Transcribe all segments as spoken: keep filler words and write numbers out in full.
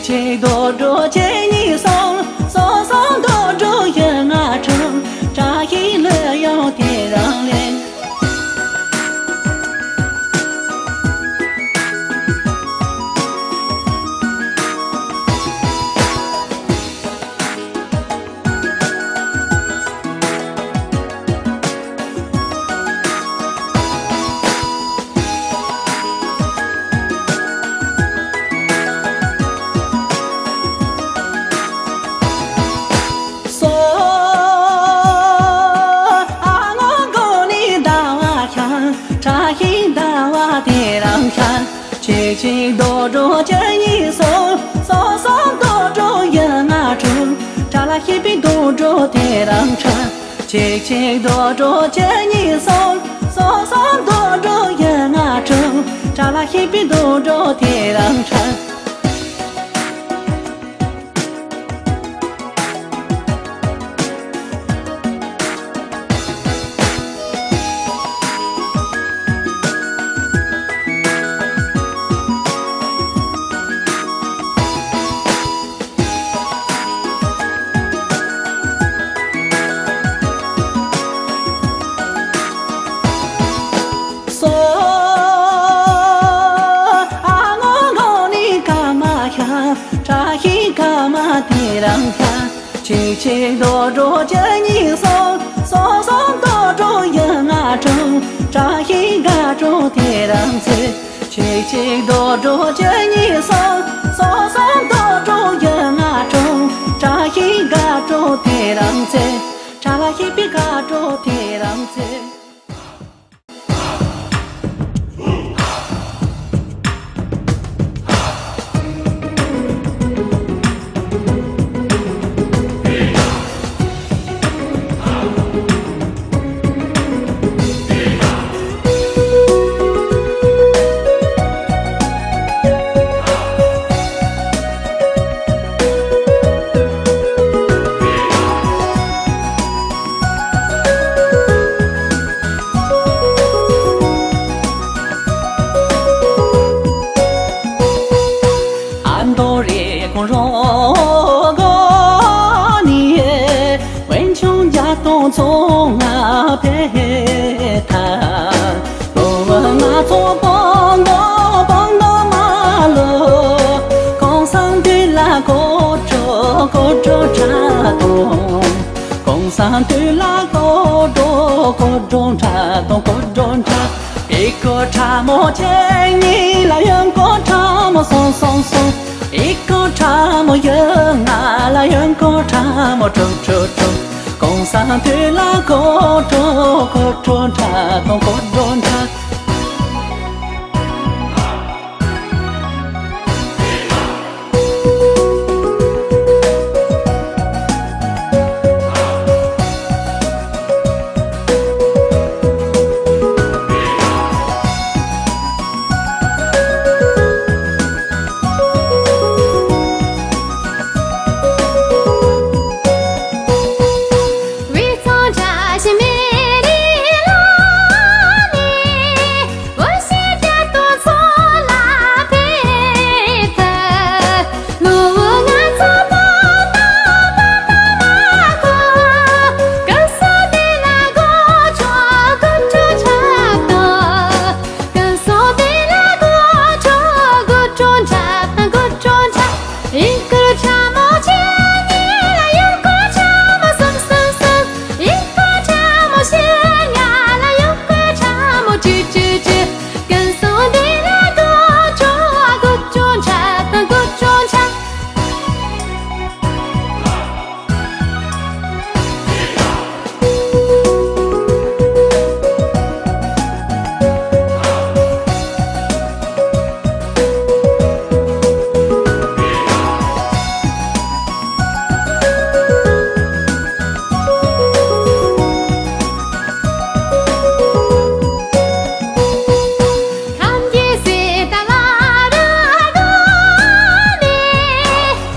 གཅིག་རྡོག་སྒྲོ་གཅིག་གཉིས་གསུམ། གསུམ་གསུམ་རྡོག་སྒྲོ་བཞི་ལྔ་དྲུག། བཀྲ་ཤིས་ལྷོད་ཡངས་དེ་རང་ལས། སོ། ཨ་ངོ་གོ་ནི་ཟླ་བ་ཤར། བཀྲ་ཤིས་ཟླ་བ་དེ་རང་ཤར། གཅིག་གཅིག་རྡོག་སྒྲོ་གཅིག་གཉིས་གསུམ། གསུམ་གསུམ་རྡོག་སྒྲོ་བཞི་ལྔ་དྲུག། བཀྲ་ལ་ཤིས་པའི་རྡོག་སྒྲོ་དེ་རང་འཕྲོ། གཅིག་གཅིག་རྡོག་སྒྲོ་གཅིག་གཉིས་གསུམ། གསུམ་གསུམ་རྡོག་སྒྲོ་བཞི་ལྔ་དྲུག། བཀྲ་ལ་ཤིས་པའི་རྡོག་སྒྲོ་དེ་རང་འཕྲོ། སོ། ཨ་ངོ་གོ་ནི་སྐར་མ་ཤར། བཀྲ་ཤིས་སྐར་མ་དེ་རང་ཤར། གཅིག་གཅིག་རྡོག་སྒྲོ་གཅིག་གཉིས་གསུམ། གསུམ་གསུམ་རྡོག་སྒྲོ་བཞི་ལྔ་དྲུག། བཀྲ་ཤིས་དགའ་སྤྲོ་དེ་རང་ཚེ། གཅིག་གཅིག་རྡོག་སྒྲོ་གཅིག་གཉིས་གསུམ། གསུམ་གསུམ་རྡོག་སྒྲོ་བཞི་ལྔ་དྲུག། བཀྲ་ཤིས་དགའ་སྤྲོ་དེ་རང་ཚེ། བཀྲ་ལ་ཤིས་པའི་དགའ་སྤྲོ་དེ་རང་ཚེ། ཨ་མདོ་རེ་ཀོ་རོ་གོ་ནི། དཔོན་ཆུང་བརྒྱ་སྟོང་ཚོ་ང་ཕེ་ཐ། ལོ་བ་ང་ཚོ་པང་མདོ་པང་མདོ་མ་ལོ། གོང་སང་དུས་ལ་གོ་ཀྲོ་གོ་ཀྲོ་ཁྲ་དོང་། གོང་སང་དུས་ལ་གོ་ཀྲོ་གོ་ཀྲོ་ཁྲ་དོང་གོ་ཀྲོ་ཁྲ། ཨི་ཀོ་ཁྲ་མོ་ཆེ་གཉིས་ལ་ཡོན་ཀོ་ཁྲ་མོ་སོང་སོང་སོང་། ཨི་ཀོ་ཁྲ་མོ་ཡོན་ང་ལ་ཡོན་ཀོ་ཁྲ་མོ་ཀྲོ་ཀྲོ་ཀྲོ། གོང་སང་དུས་ལ་གོ་ཀྲོ་གོ་ཀྲོ་ཁྲ་དོང་གོ་ཀྲོ་ཁྲ།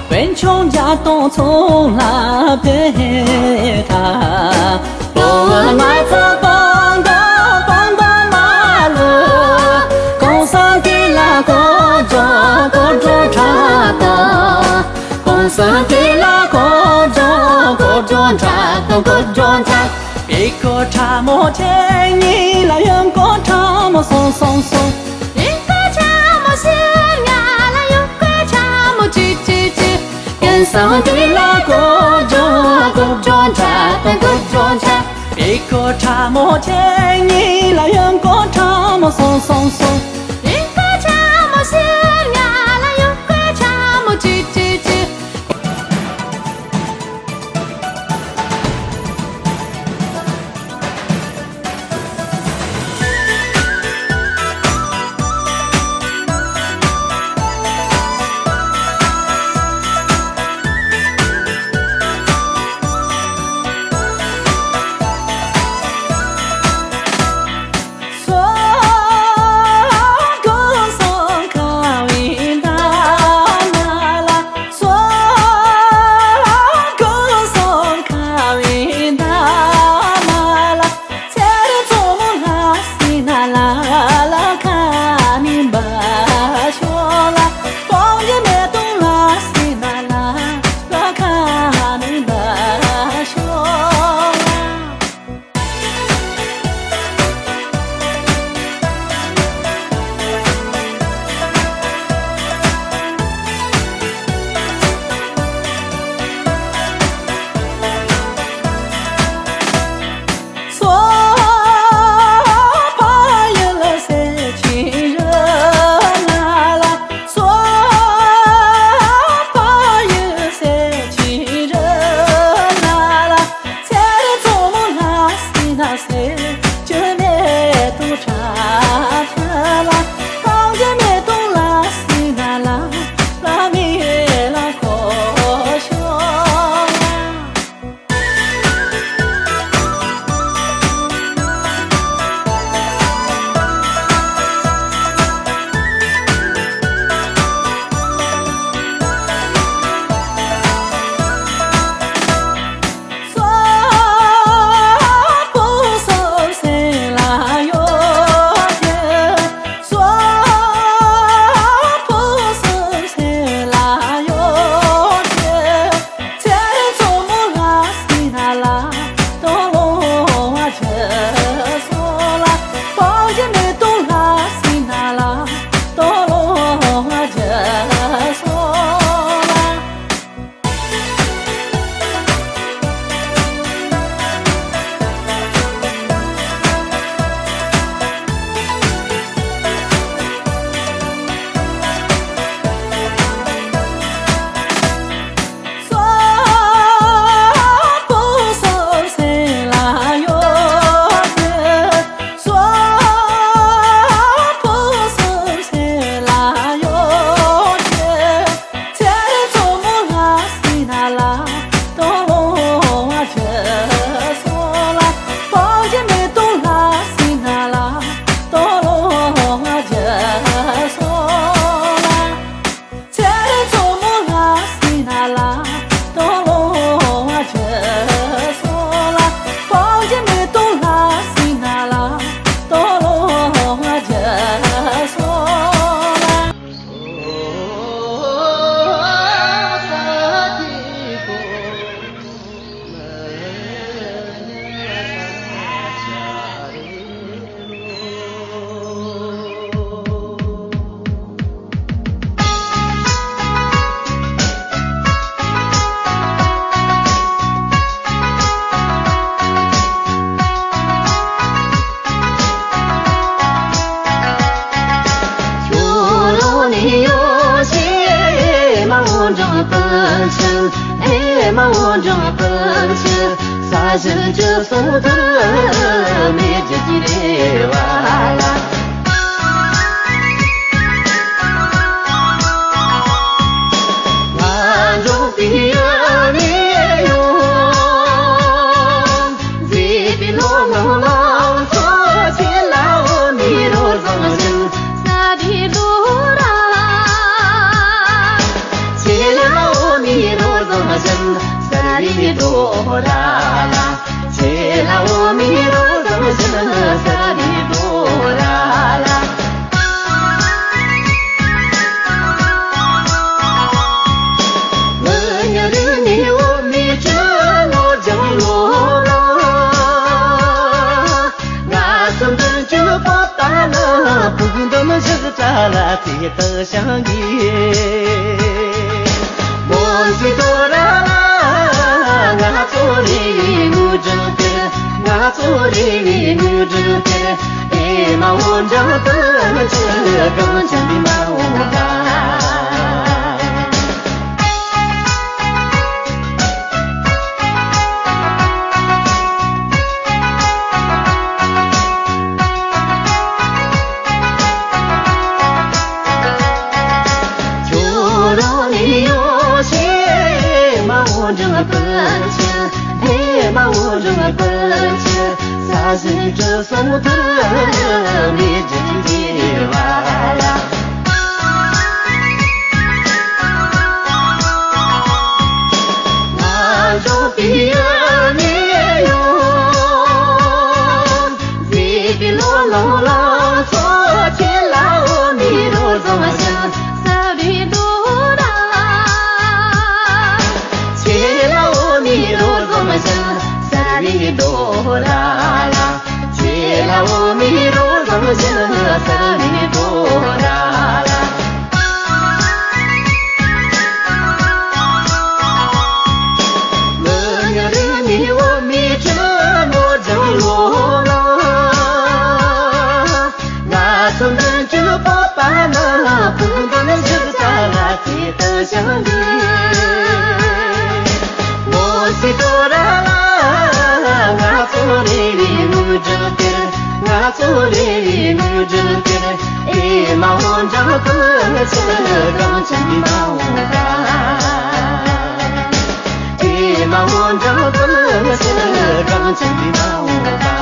དཔོན་ཆུང་བརྒྱ་སྟོང་ཚོ་ལ་ཕེ་ཐ། ལོ་བ་ང་ཚོ་པང་མདོ་པང་མདོ་མ་ལོ། གོང་སང་དུས་ལ་གོ་ཀྲོ་གོ་ཀྲོ་ཁྲ་དོང་ དུ་ལ་ཀོ་ཇོ་ཀོ་ཇོ་འདྲ་ཀོ་ཀོ་ཇོ་འདྲ། ཨི་ཀོ་ཁྲ་མོ་ཆེ་ཉི་ལ་ཡང་ཀོ་ཁྲ་མོ་སོང་སོང་སོང་། ཨི་ཀོ་ཁྲ་མོ་ཤི་ཉ་ལ་ཡང་ཀོ་ཁྲ་མོ་ཅི་ཅི་ཅི། ཀན་སང་དུ་ལ་ཀོ་ཇོ་ཀོ་ཇོ་འདྲ་ཀོ་ཀོ་ཇོ་འདྲ། ཨི་ཀོ་ཁྲ་མོ་ཆེ་ཉི་ལ་ཡང་ཀོ་ཁྲ་མོ་སོང་སོང་སོང་། ཨི་ཀོ་ཁྲ་མོ་ཤི་ཉ་ལ་ཡང་ཀོ་ཁྲ་མོ་ཅི་ཅི་ཅི། དུ་བྱང་གི། མོན་སྲིད་དོ་ར་ལ། ང་ཚོ་རེ་བའི་དངོས་གྲུབ་སྟེར། ང་ཚོ་རེ་བའི་དངོས་གྲུབ་སྟེར། ཨེ་མ་འོ་འདྲ་དུ་ཆུ་གང་ཆེན་པའི་མ་འོ་ད། ཁྱོད་རང་ནི་ཡོད་ཤེས་མ་འོ་འདྲ་ཕུལ་ཆེ། ཧེ་མ་འོ་འདྲ་ཕུལ་ཆེ། ས་གཞི་གྲུ་གསུམ་དུ་མི་འགྲིག་གི་བ་ལ། ང་འགྲོ་པའི་ཡུལ་ནས་ཡོང་། མཛེས་པའི་ལོ་ལོ་ལོ་ཚོ། ཁྱེད་ལ་འོ་མི་རོ་བཟང་ཞིང་ས་རི་རྡོ་ར། ཁྱེད་ལ་འོ་མི་རོ་བཟང་ཞིང་ས་རི་རྡོ་ར་ལ། ཁྱེད་ལ་འོ་མི་རོ་བཟང་ཞིང་ས་རི་རྡོ་ར་ལ། ལུ་ཉ་རི་ནི་འོ་མི་ཆུ་མོ་ལྗང་ལོ་ལ། ང་ཚོ་མདུན་གྱི་སྤོབས་པ་ནི་ཕུགས་འདུན་བཞི་རྩ་ལ་ཁྱེད་དུ་བཞེངས་ཏེ། མོན་སྲིད་དོ་ར་ལ། ང་ཚོ་རེ་བའི་དངོས་གྲུབ་སྟེར། ང་ཚོ་རེ་བའི་དངོས་གྲུབ་སྟེར། ཨེ་མ་འོ་འདྲ་ཕུལ་ཆེ་གངས་ཅན་པའི་མ་འོངས་པ། ཨེ་མ་འོ་འདྲ་ཕུལ་ཆེ་གངས་ཅན་པའི་མ་འོངས་པ།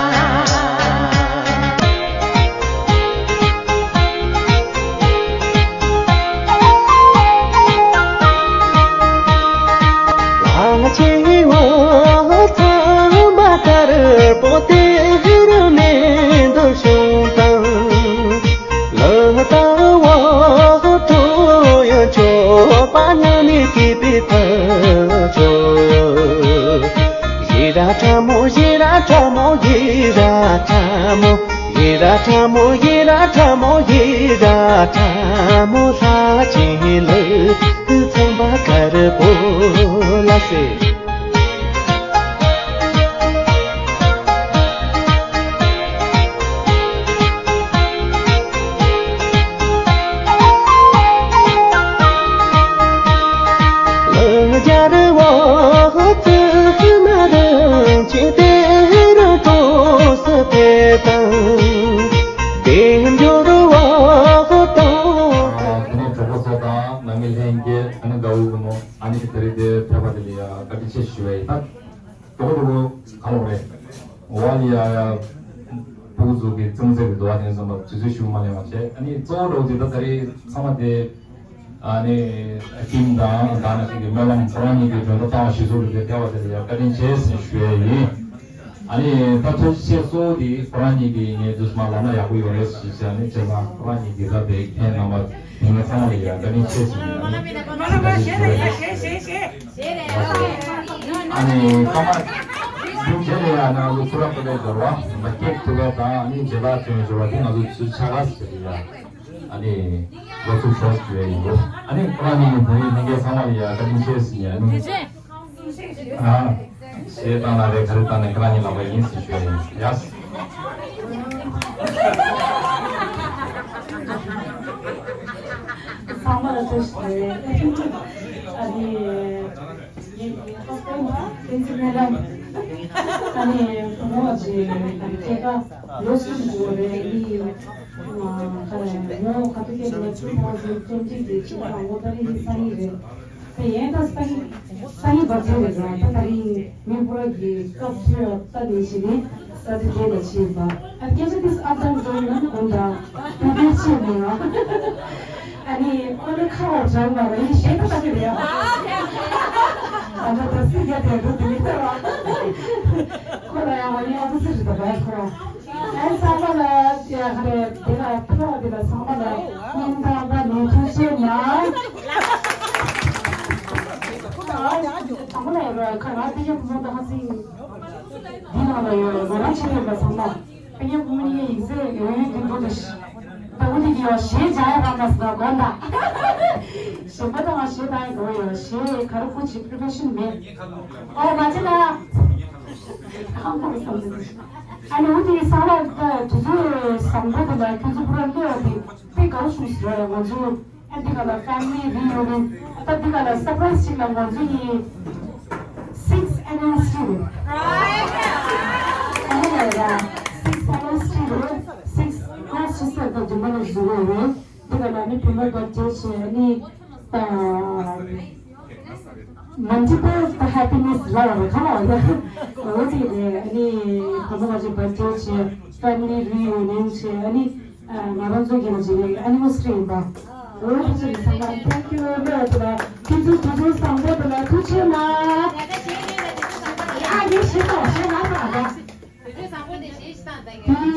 ལྷང་ཆེན་འོ་ཚང་མ་དཀར་པོ་དེ་རུ་མེ་འདུ་ཤོང་དང་། ལོ་ལྟར་འོ་ཐོ་ཡང་མཆོད་པ་ཉང་ནས་སྐྱེས་པའི་ཕ་ཆོས། ཡི་ར་ཁྲ་མོ་ཡི་ར་ཁྲ་མོ་ཡི་ར་ཁྲ་མོ། ཡི་ར་ཁྲ་མོ་ཡི་ར་ཁྲ་མོ་ཡི་ར་ཁྲ་མོ། ལྷ་ཆེན་ལུག་ཚང་པ་དཀར་པོ་ལ་ཟེར། ལུང་རྒྱལ་བོ་ཙི་ན་རིན་ཆེན་དེ་རུ་གྲོགས་སུ་ཕེབས་དང་། དེ་འབྱོར་བ་དང་། ཨ་ནི་གྲོགས་པོ་ཚོ་དང་ནང་མི་ལྷན་རྒྱས། ཨ་ནི་དགའ་བོ་བུ་མོ། ཨ་ནི་དེ་རིང་འདིར་ཕེབས་པ་དེ་ལ་ཡང་བཀའ་དྲིན་ཆེ་ཞུ་བ་ཡིན། ད་གྲོགས་པོ་གྲོགས་པོ་གང་ལོག་རེད། འོ་ལ་ཡ་ཡ་ཕྲུ་གུ་ཚོ་གི་རྩེད་མོ་རྩེ་གི་འདུག་བ། དེ་ཚོ་མ་དུས་ཚོད་ཞུ་མ་ལེན་པ་བྱས། ཨ་ནི་གཙོ་བོ་འདྲ་བོ་དེ་ད་ད་རེས་ཚང་མ་དེ། ཨ་ནི་ཀིམ་དང་ད་ནང་བཞིན་གྱི་སྨོན་ལམ། ཁོ་རང་གཉིས་ཀྱིས་མགྲོན་བརྡ་བཏང་བ་གཞི་བཟུང་རུ་དེ་ཕེབས་པ་དེ་ལ་ཡ་བཀའ་དྲིན་ཆེ་ཟེར་ཞུ་ཡས་ཡིན། ཨ་ནི་ད་ཐུགས་རྗེ་ཆེ་གཙོ་བོ་དེ་ཁོ་རང་གཉིས་ཀྱིས་ངས་དུས་མ་ལབ་ན་ཡག་པོ་ཡོད་རེད་ཞེས་བྱས། ཨ་ནི་བྱས་ཙང་ཁོ་རང་གཉིས་ཀྱིས་ད་དེ་ཁྱེད་རྣམ་པ་དེ་ངས་ཚང་མ་ལ་ཡ་བཀའ་དྲིན་ཆེ་ཟེར་ནས། ཨ་ནི་ཨ་ནི་ཚང་མ་དུས་རྗེས་ལ་ཡ་ནང་ལུགས་ཁུ་ར་ཁུ་ལས་འབྱོར་བ་མ་སྐྱེས་ཐུབ་པ་དང་། ཨ་ནི་རྗེས་ལ་ཐོན་འབྱོར་བ་དེ་ང་ཚོ་ཚུར་ཆ་ག་ཟེར་ཡ། ཨ་ནི་ལོ་ཚུགས་ཤོག་ཞུ་ཡ་ཡིན་འདུག་ཨ་ནི་ཁོ་རང་གཉིས་ཀྱི་བུ་མོ་ལྷན་རྒྱས་ཚང་མ་ལ་ཡ་བཀའ་དྲིན་ཆེ་ཟེར་ནས། ཨ་ནི་ཨ་ཞེས་བཏང་ན་རེད། ག་རེ་བཏང་ན་ཁོ་རང་གཉིས་ལག་པ་ཡིན་ཟེར་ཞུ་ཡ་ཡིན། ཡ། ཚང་མ་ལ་ཐུགས་རྗེ་ཆེ། ཨ་ནི། ངའི་མིང་ཐོག་ཏུ་བསྟན་འཛིན་སྨོན་ལམ། ཨ་ནི་བུ་མོ་ཅིག་སྐྱེས་ཀ་ལོ་གསུམ་འགྲོ་རེད། ཨ་ནི་ཁ་ལ་ངོ་ག་ཐུག་སྐད་ལ་ཚུར་ཕོག་ཟིན་རྩོམ་སྒྲིག་གི་ཁྱིམ་ཚང་ངོ་ད་རེས་ནི་སང་ཉིན་རེད། དེ་ཡན་ད་སང་ཉིན་སང་ཉིན་བར་ཆད་རེད་ཟེར། ད་ད་རིང་མི་བུ་ར་གི་སྐབས་ཚོད་ད་ནི་ཞིག་ནི་ས་ཚིགས་དེ་ལ་ཕྱིན་པ། ཨ་སྐད་ཆ་དེ་ཨབ་དང་ཌའུན་ཡོང་ན་དགོངས་དག་དེ་དེ་ཕྱིན་མི་ཡོང་། ཨ་ནི་ཁོ་ནི་ཁ་བ་བྱང་བ་ལ་ཡིན་ཞེས་ད་ལྟ་གི་རེད། ཨ་ད་ད་སི་རྒྱ་དེ་འགྲོ་དེ་མི་ལྟ་བ། ཁོ་ལ་ཡང་ང་ཡང་ཨ་ད་སི་རི་ད་བས་ཁོ། ཨ་ཚང་མ་ལ་ཡ་ཧ་རེ་དེ་ལ་ཕུ་བ་དེ་ལ་ཚང་མ་ལ་སྙིང་ཐག་པ་ནས་ཐུགས་རྗེ་ཆེ་ན། དང་པོ་ལ་ཡ་ཁ་ང་དེ་ཡ་ཕུ་བ་ད་ཧ་སི་འདི་ནང་ལ་ཡོད་ང་རང་ཆེ་ཐེབས་ལ་ཚང་མ་དེ་ཡ་ཕུ་བ་ནི་ཡིག་ཚད་ཡོད་ཡོད་དེ་འགྲོ་དེ་ཤི། ཨུ་དེ་གི་ཡོ་ཞེས་བྱ་ཡ་ར་མ་སི་ལ་གོ་ད། ཞེས་པ་དང་ཞེས་དང་གོ་ཡོ་ཞེས་ག་རུ་ཁུ་ཅི་པི་རི་པེ་རེ་ཤན་མེད། ཨོ་མ་ཅི་ན། ཁམ་པ་སམ་དེ། ཨ་ནི་ཨུ་དེ་གི་སང་ལ་ད་དུས་ཚོད་བཟང་པོ་དེ་ལ་ཁྱོད་ཚོ་པུ་ར་ལེ་ཨོ་དེ་དེ་ག་རུ་ཤུགས་སི་ར་ཡ་ང་ཚོ། ཨ་འདི་ག་ལ་family reunion། ཨ་ད་འདི་ག་ལ་surprise ཅིག་ལ་ང་ཚོ་ཡི་six anniversary རེད། ཨ་ནི་ལ་ཡ་six anniversary རེད། six anniversary ཟེར་ད་རྗེས་མ་ལ་བཟོ་བ་རེད། འདི་ག་ལ་ནི་བུ་མོ་birthday བྱས། ཨ་ནི་ད་multiple the happiness ལ་བ་རེད་ཁ་ལ་བ་ཡ། འོ་དེ་རེད། ཨ་ནི་བུ་མོ་ག་ཅིག་birthday བྱས། family reunion བྱས། ཨ་ནི། ང་རང་ཚོ་གི་ལོ་རྒྱུས་anniversary ཡིན་པ། འོ་དེ་ཚོ་ཚང་མ་thank you very much ལ། ཁྱེད་ཚོ་དུས་ཚོད་བཟང་པོ་དེ་ལ་ཐུགས་རྗེ་གནང་། ཡ་ཡིན་ཞེས་དང་ཞེས་ང་དང་ད། དུས་ཚོད་བཟང་པོ་དེ་ཞེས་ཞེས་དང་ད་ཡིན།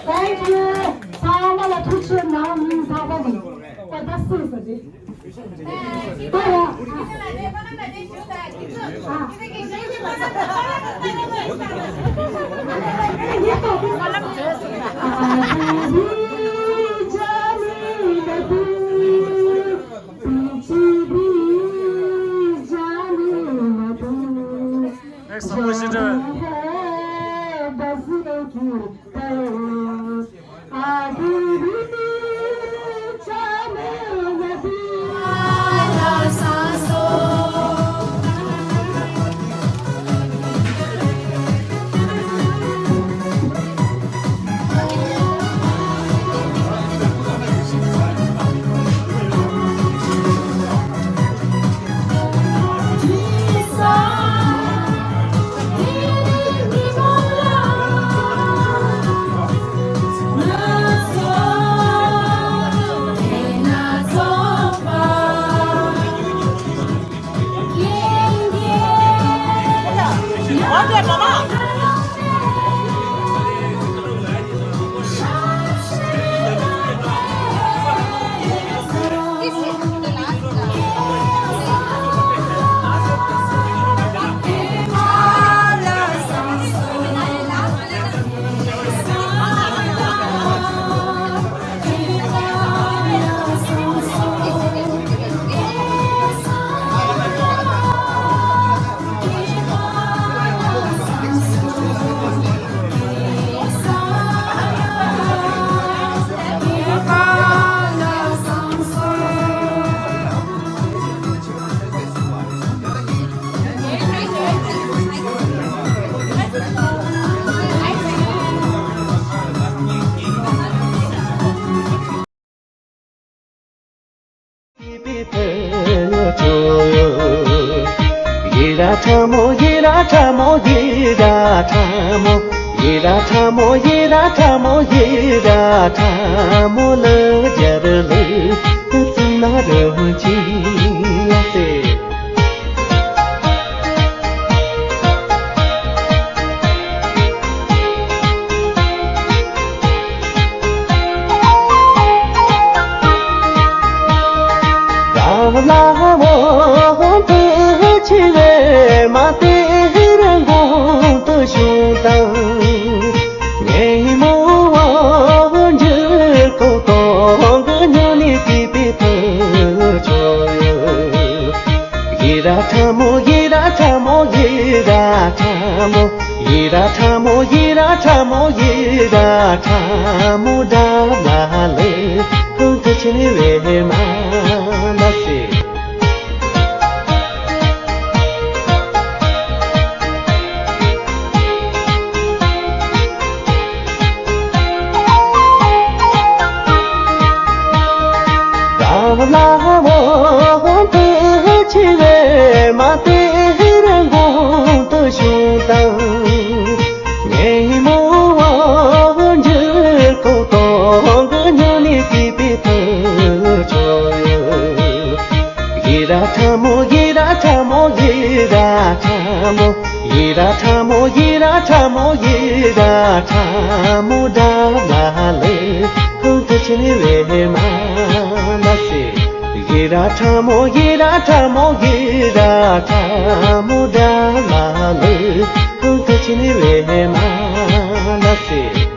Thank you. ཚང་མ་ལ་ཐུགས་རྗེ་གནང་། ཚང་མ་ལ་ད་ལྟ་སུ་ཟེར་ཏེ། ཁྲ་མོ་ཡེ་ར་ཁྲ་མོ་ད་ལ་ལེ། ཧུ་ཁུ་ཆི་ནི་རེ་མ་ན་སེ། ཡེ་ར་ཁྲ་མོ་ཡེ་ར་ཁྲ་མོ་ཡེ་ར་ཁྲ་མོ་ད་ལ་ལེ། ཧུ་ཁུ་ཆི་ནི་རེ་མ་ན་སེ།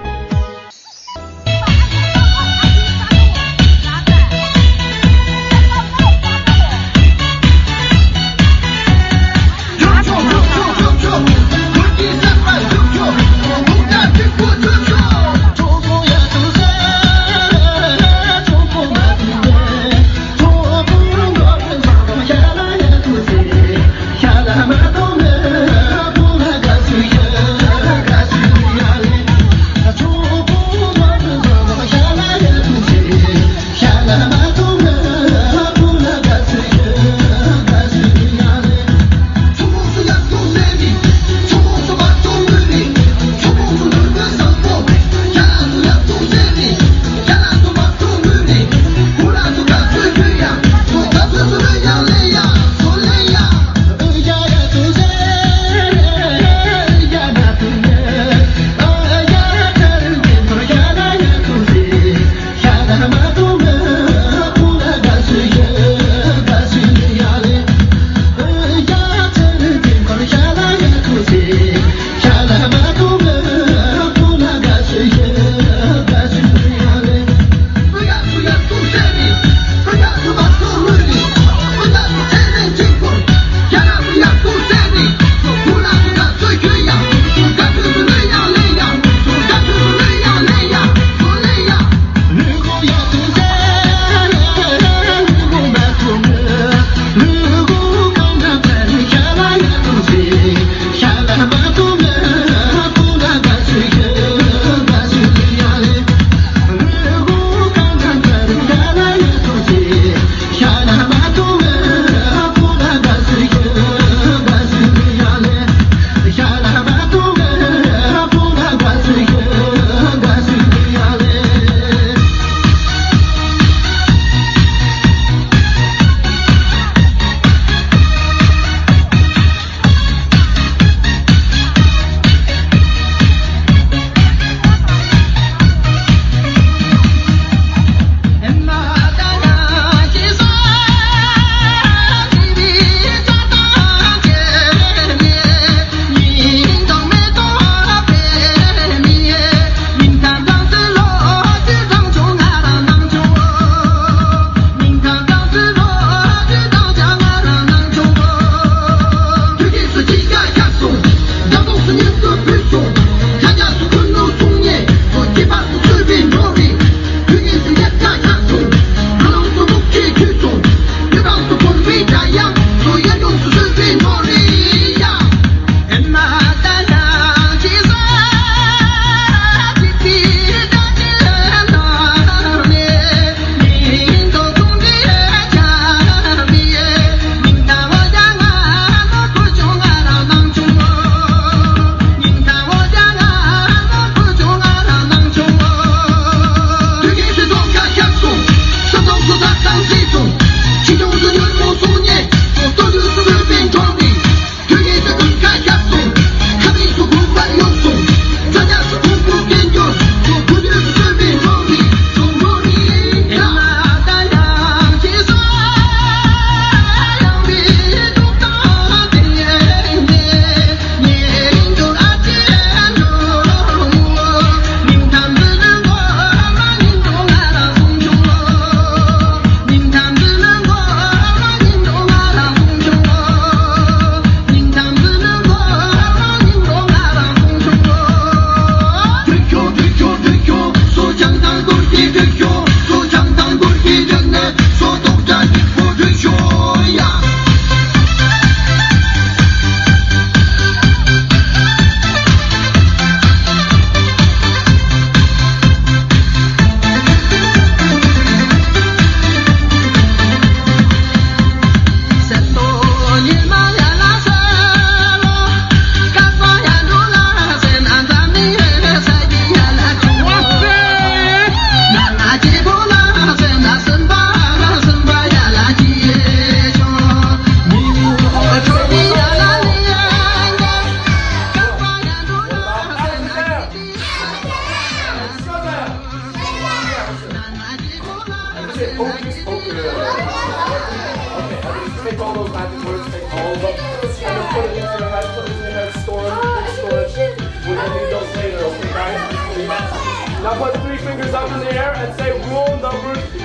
In the air and say rule number three.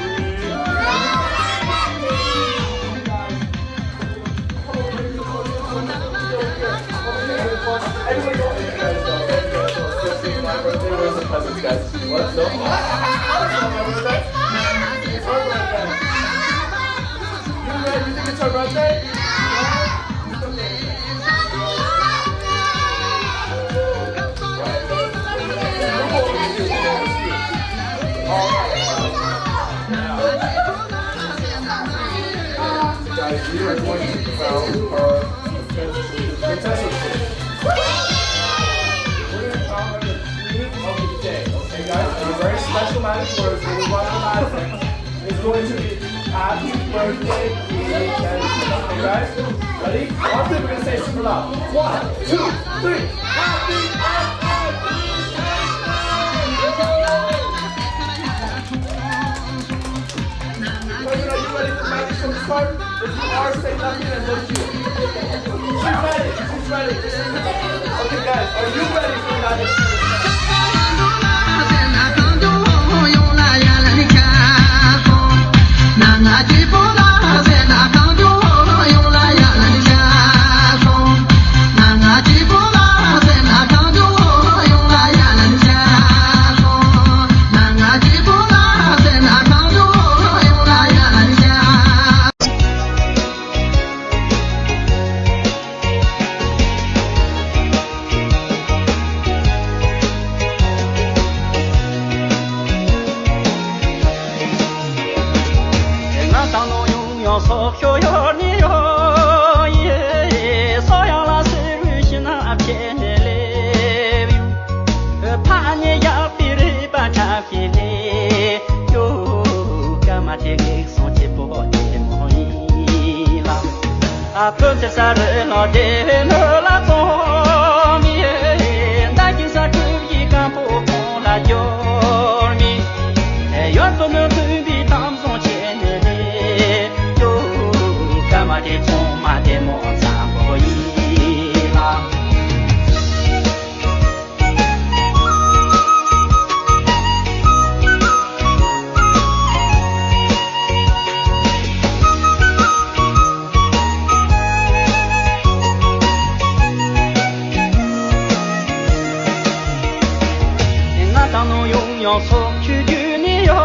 Everybody go, you guys go. Go, go, go. Go see my birthday. Where's the presents, guys? What? No? It's my birthday. It's my birthday. You guys, you think it's her birthday? Guys, we are going to crown our contestants. We're gonna crown her the queen of the day, okay, guys? And a very special magic words that we want to add. It's going to be happy birthday, Queen Shannon. Okay, guys? Ready? One thing we're gonna say super loud. One, two, three. Happy birthday, Queen Shannon! Are you ready for magic show to start? If you are, say nothing and don't do it. She's ready. She's ready. Okay, guys, are you ready for magic show to start? ང་དང་ནོ་ཡོང་ཡོང་སོག་ཤོ་ཡོ་ནི་ཡོ་ཡེ། སོ་ཡང་ལ་སེ་རུ་ཤི་ན་ཨ་ཕྱེ་ནེ་ལེ་བི་ཕ་ནེ་ཡག་པི་རི་པ་ཁྲ་ཁི་ལེ་ཡོ། ཀ་མ་ཏེ་གེ་སོང་ཆེ་པོ་ཏེ་མོ་ཡི་ལ། ཨ་ཕོ་ཚེ་ས་རེ་ལོ་དེ་ནོ་ལ་ཙོང་མི་ད་ཀི་ས་ཀུ་ཡི་ཀམ་པོ་ཁོང་ལ་ཡོར་མི་ཡོར་པོ་ནོ་ཐུན་པི་ཏམ་སོང་ཆེ་ནེ་ལེ་ཡོ། ཀ་མ་དེ་ཚོང་མ་དེ་མོ་ཙམ་པོ་ཡིན་ལ། ང་དང་ནོ་ཡོང་ཡོང་སོག་ཆུ་རྒྱུ་ནི་ཡོ་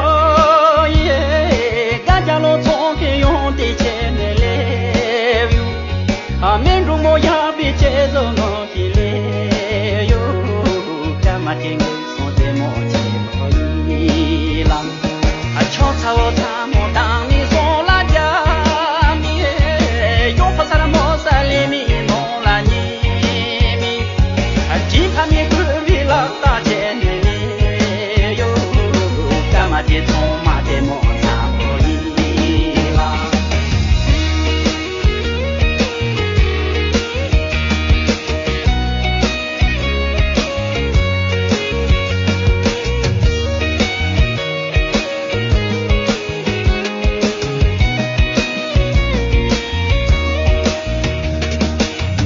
ཡེ། ཀ་ཅ་ལོ་ཚོང་གི་ཡོང་དེ་ཆེ་ནི་ལེ་ཡུ། ཨ་མེ་འབྲུག་མོ་ཡག་པི་ཆེ་ཟོ་ནོ་ཁི་ལེ་ཡོ། ཀ་མ་ཏེ་ངེ་སོང་དེ་མོ་ཆེ་མོ་ཡི་ལ། ཨ་ཆོ་ཚ་བོ་ཚ་མོ་དང་ནི་སོང་ལ་རྒྱ་མི་ཡོ། ཕ་ས་ར་མོ་ས་ལེ་མི་ནོ་ལ་ཉི་མི། ཨ་ཅི་ཕ་མི་ཁུར་བི་ལག་ཏ་ཆེ་ནི་ལེ་ཡོ། ཀ་མ་ཏེ་ཚོང་མ་དེ་མོ་ཚ་མོ་ཡི་ལ།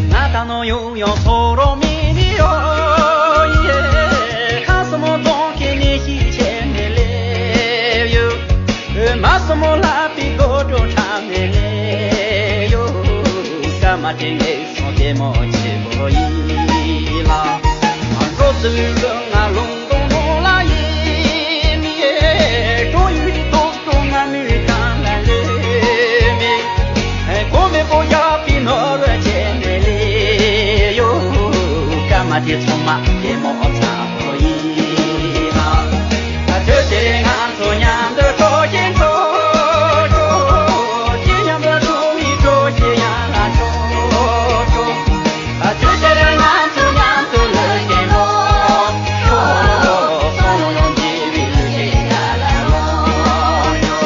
ང་དང་ནོ་ཡོང་ཡོང་ཚོ་རོ་མི་ནི་ཡོ་ཡེ། ཁ་སི་མོ་རྫོང་གི་ནི་ཤི་ཆེ་ནི་ལེ་ཡོ། མ་སི་མོ་ལ་པི་གོ་ཏོ་ཁྲ་ནི་ལེ་ཡོ། ཀ་མ་ཏེ་ངེ་སོང་དེ་མོ་ཆེ་མོ་ཡི་ལ། འགྲོ་ཙི་ལུ་ང་ལུང་དོང་ལ་ཡེ་མི་ཡེ། ཏོ་ཡུ་རི་ཏོ་ཏོ་ང་མི་ཀ་ལ་ལེ་མི། གོ་མེ་པོ་ཡག་པི་ནོ་ར་ཆེ་ནེ་ལེ་ཡོ། ཀ་མ་ཏེ་ཚོང་མ་དེ་མོ་ཚ་པོ་ཡི་ལ། ཨ་ཐོ་ཆེ་ང་ཚོ་མཉམ་དུ་འགྲོ་གིན་འགྲོ་འགྲོ། ཅི་མཉམ་དུ་འགྲོ་མི་འགྲོ་ཅི་ཡང་ལ་འགྲོ་འགྲོ། ཨ་ཐོ་ཆེ་ང་ཚོ་མཉམ་དུ་ལུས་གིན་འགྲོ་འགྲོ། སོང་ཡོང་ཇི་བི་ལུས་གིན་ཡ་ལ་ལོ་ཡོ།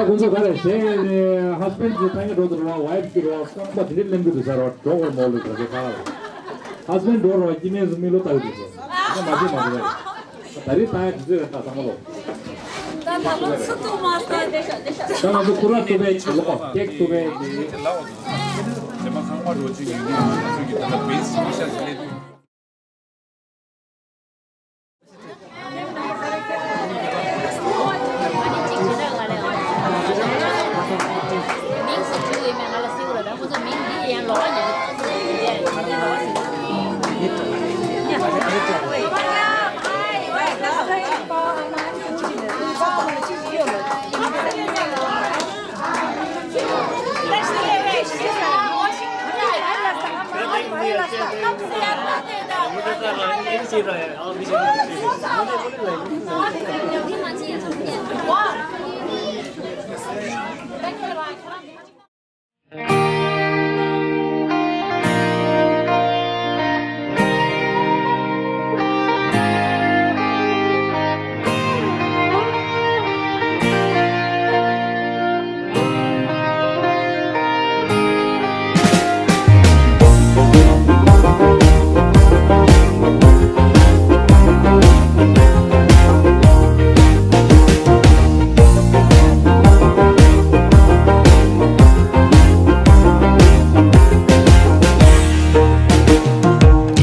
ཁོང་ཚོ་ག་རེ་བྱས་ནས་ཧ་སི་བྷེན་ཌི་ཚོ་ཐང་གི་འགྲོ་དུ་རུ་བ་ཝའི་ཕི་ཀྱི་རུ་བ་རྐང་པ་དེ་འདྲས་ལེན་གི་འདུག་ཟེར་བ་འགྲོ་དགོས་མོ་ལུག་ཟེར་ཁ་ལ། ཧ་སི་བྷེན་ཌི་འགྲོ་རུ་བ་སྐྱེ་དམན་ཚོ་མི་ལོ་ལྟ་གི་འདུག་ཟེར། ཁོ་མ་བྱེད་མ་བྱེད་རེད། ད་རེས་ད་ཡ་དུས་ཚོད་རེད་ད་ཚང་མ་ལོ། ད་ད་ལོ་ཚུ་ཏུ་མ་ས་དེ་ཤ་དེ་ཤ། ད་ང་ཚོ་ཁུ་ར་ཏུ་བེ་ལོ་ཀེག་ཏུ་བེ་དེ། དེ་མ་ཚང་མ་རོ་ཅིག་ཡོད་ནི་ང་ཚོ་གི་ད་ལ་བེ་སི་ཤ་ཟི་ལེ་དུ།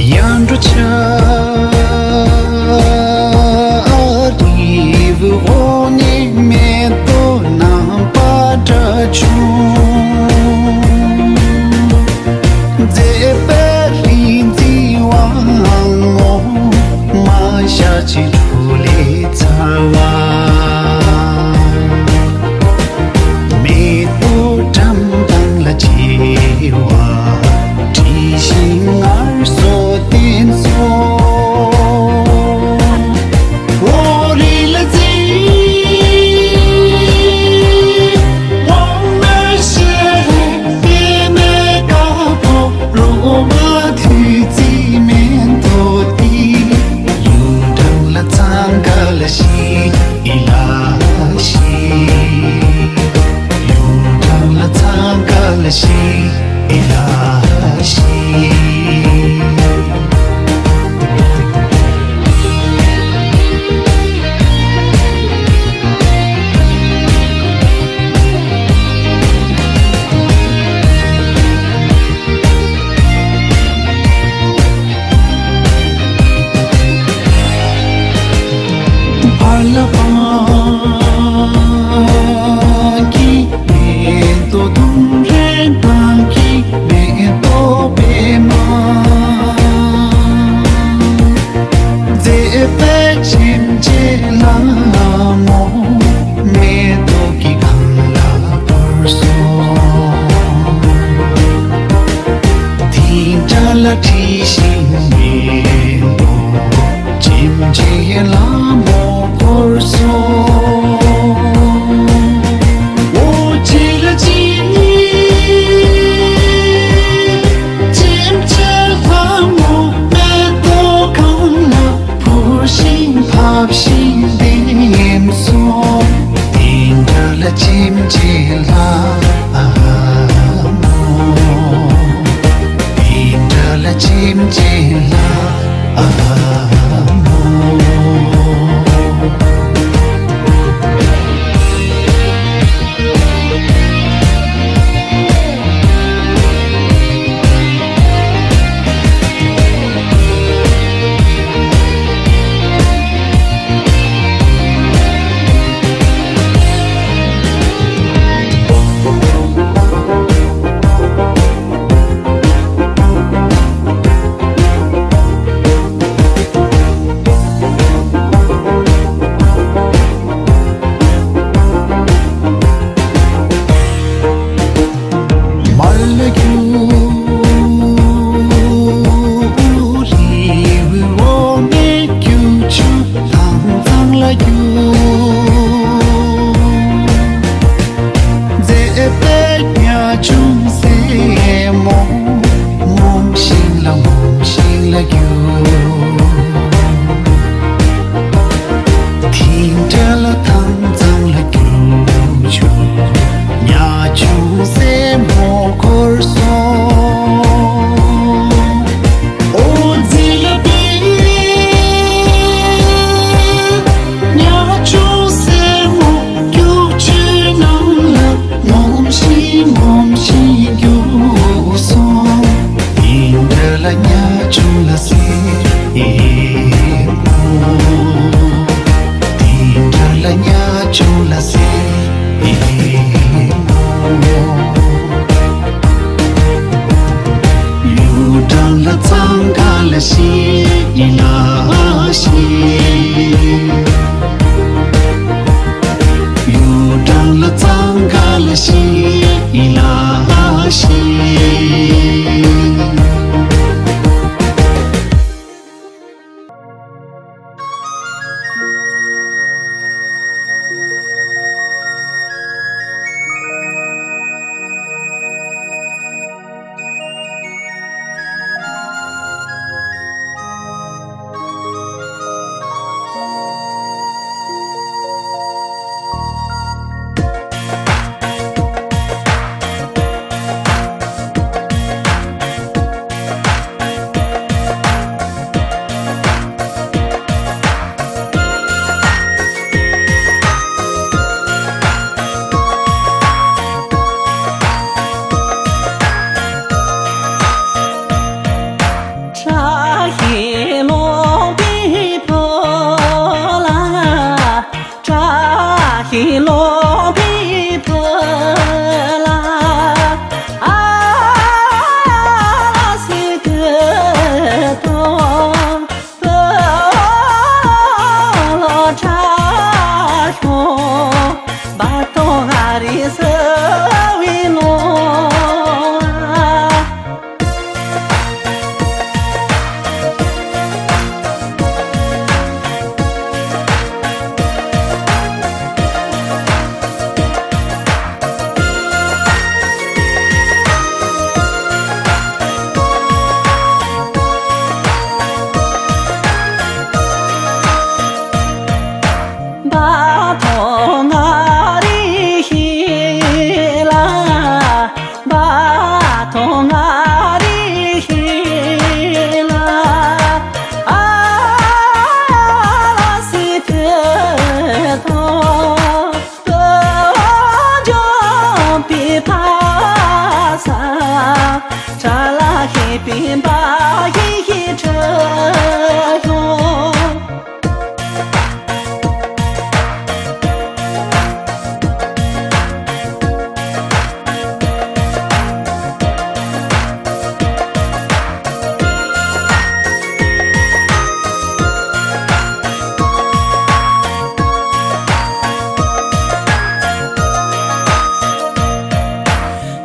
ཡར་འགྲོ་ཆར་རི་བོ་འོག་ནས་མེ་ཏོག་རྣམ་པ་འདྲ་བྱུང་། མཛེས་པའི་རིག་འཛིན་དབང་མོ་མ་ཤ་ཆེ་གྲོ་ལེ་ཚ་བ། མེ་ཏོག་འགྲམ་དང་ལ་བྱེ་བ་དྲི་ཞིམ་ངལ་གསོ་བསྟན་སོང་། འོ་རི་ལ་ཙི་འོ་མ་ཤེ་རེ་པེ་མེ་ཀ་པོ་རོ་མ་ཐུ་ཙི་མེན་ཏོ་ཏི། ཡུང་དྲང་ལ་ཚང་ཀ་ལ་ཤི་ཨི་ལ་ཤི། ཡུང་དྲང་ལ་ཚང་ཀ་ལ་ཤི་ཨི་ལ་ཤི། བར་ལ་བང་གི་མེ་ཏོག་དུང་རེ་བང་གི་མེ་ཏོག་པད་མ། མཛེས་པའི་བྱེམ་བྱེམ་ལ་མོ་མེ་ཏོག་གི་གང་ལ་བོར་སོང་། དེ་འདྲ་ལ་བྲིས་ཤིང་མེ་ཏོག་བྱེམ་བྱེམ་ལ་མོ་བོར་སོང་། འོ་ཅི་ལ་ཅི། བྱེམ་བྱེམ་ལ་མོ་མེ་ཏོག་གང་ལ་བོར་ཞིང་ཕབ་ཞིང་ལྡེམ་སོང་། དེ་འདྲ་ལ་བྱེམ་བྱེམ་ལ་ཨ་མོ། དེ་འདྲ་ལ་བྱེམ་བྱེམ་ལ་ཨ་མོ། པའི་འབའ་ཡི་ཡི་ཁྲི་ཡོང་།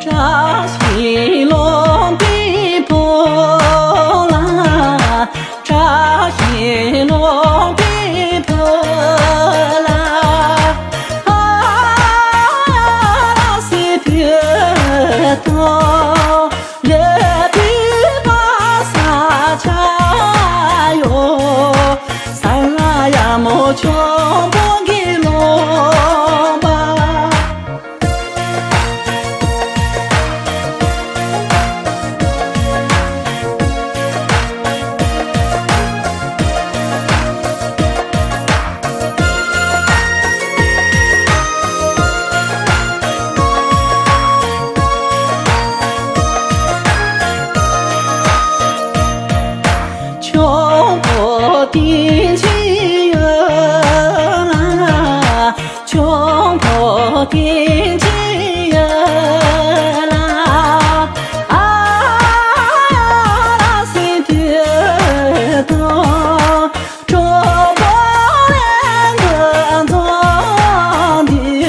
བཀྲ་ཤིས་ལོ་པའི་བུ་ལ། བཀྲ་ཤིས་ལོ་པའི་བུ་ལ། ཨ་ལ་སི་བུ་དང་ལེ་བུ་པ་ས་ཆ་ཡོ། ས་ལ་ཡ་མོ་ཆོམ་པོ་གི་ལོ་པ། ཆོམ་པོ་བསྟན་འཛིན་ཡོད་ལ། ཆོམ་པོ་བསྟན་འཛིན་ཡོད་ལ། ཨ་ལ་སི་དུས་དང་། གྲོགས་པོ་ལས་འགུལ་འཛོམས་དུས།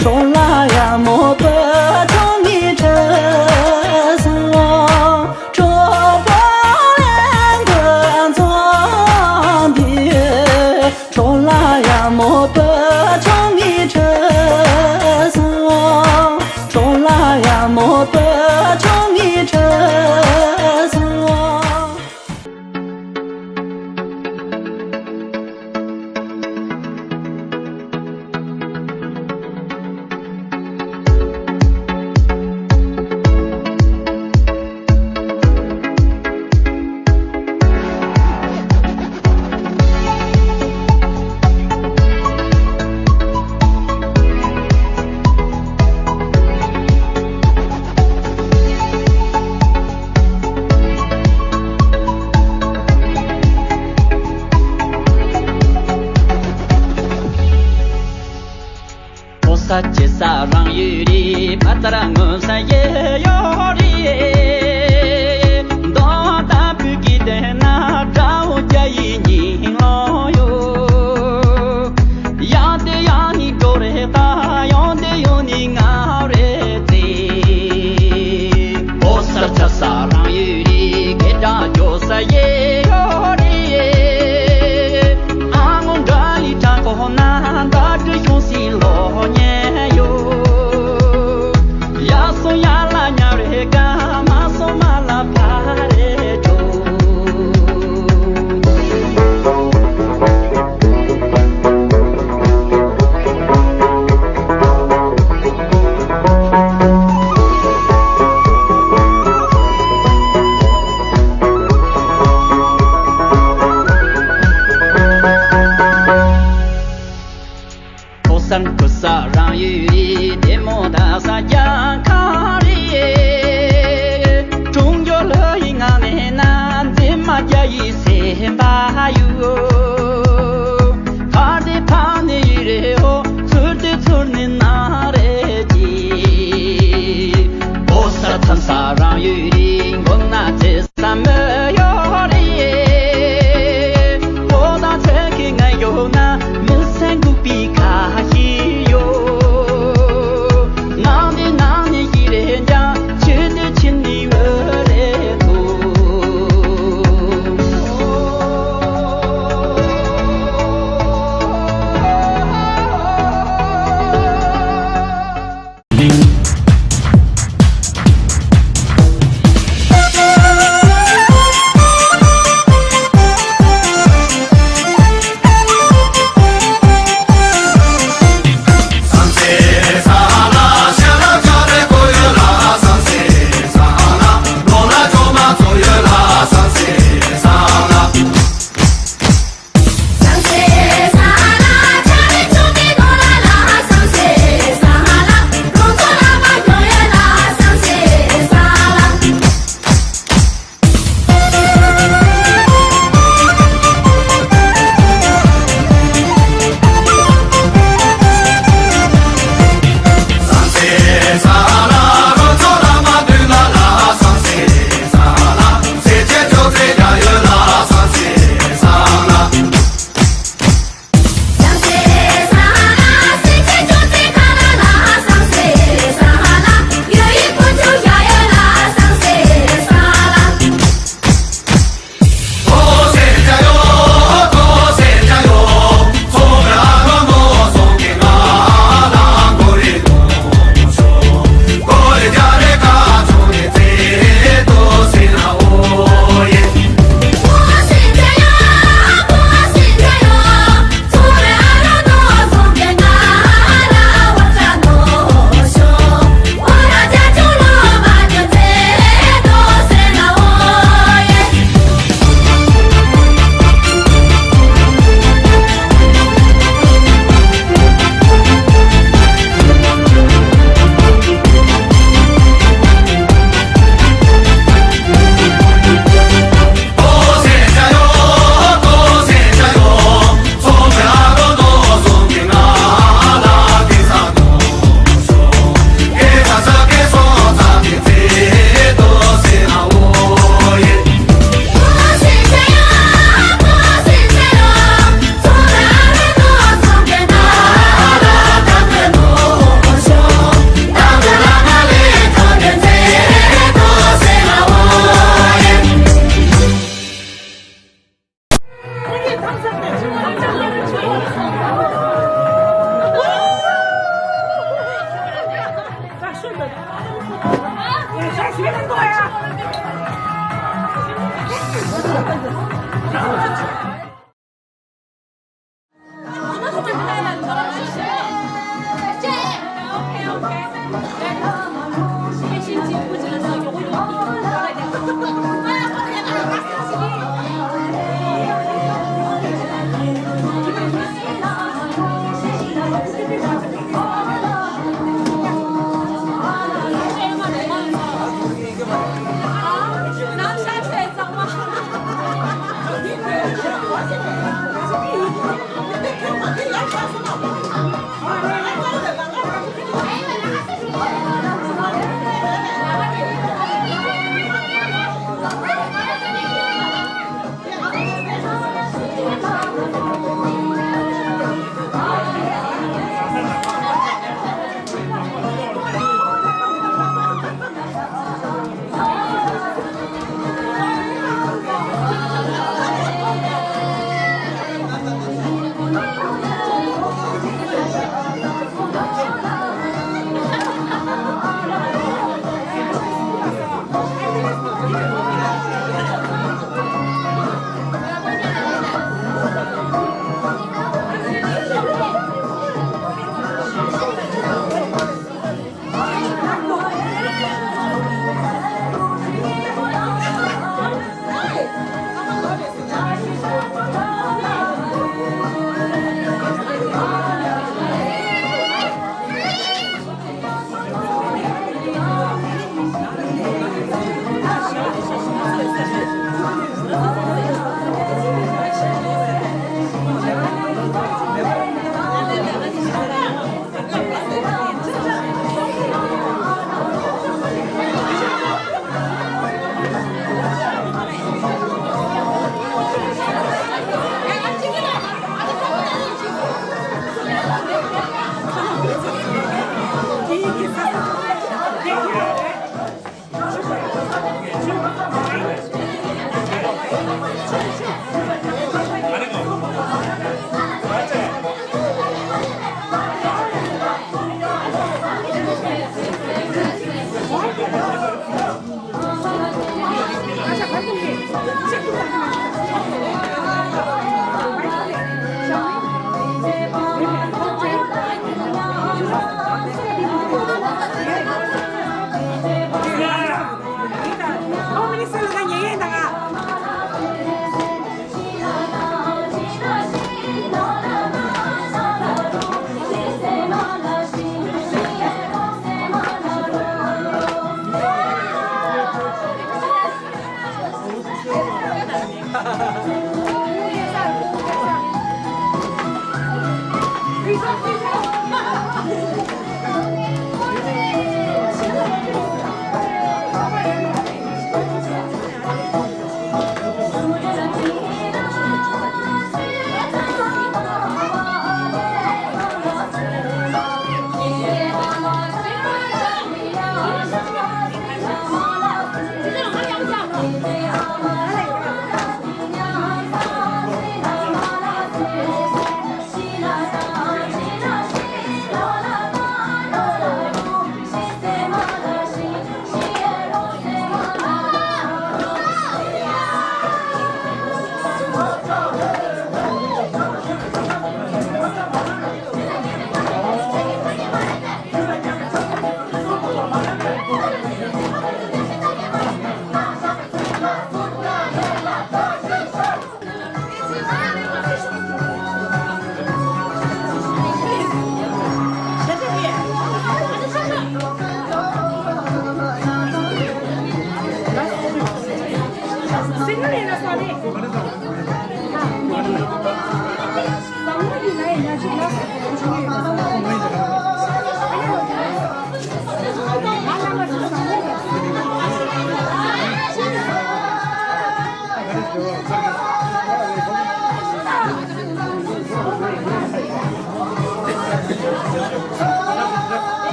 གྲོང་ལ་ཡ་མོ་བུ་ཆུང་གི་ཁྲི་སོང་། གྲོགས་པོ་ལས་འགུལ་འཛོམས་དུས། གྲོང་ལ་ཡ་མོ་བུ་ཆུང་གི་ཁྲི་སོང་། གྲོང་ལ་ཡ་མོ་བུ་ཆུང་གི་ཁྲི་སོང་། ཕོ་ས་ཆེ་ས་རང་ཡོད་རེད། ཕ་ཚར་ངོ་ས་ཡེ་ཡོད་རེད། མདོ་དམ་བུ་གི་དེ་ན་དགྲ་བོ་རྒྱ་ཡི་ཉིན་ལོ་ཡོད། ཡང་དེ་ཡང་ནི་འགྲོ་རེད་ད། ཡང་དེ་ཡང་ནི་ང་རེད་དེ། ཕོ་ས་ཆེ་ས་རང་ཡོད་རེད། སྐད་གྲགས་འཇོག་ས་ཡེ་ཡོད་རེད། ཨ་ངོ་འདྲ་ལི་དྲ་ཁོ་ན་འདྲ་གི་ཤོང་སི་ལོ་ཉེ་ཡོད། ཡ་སོ་ཡ་ལ་ཉ་རེ་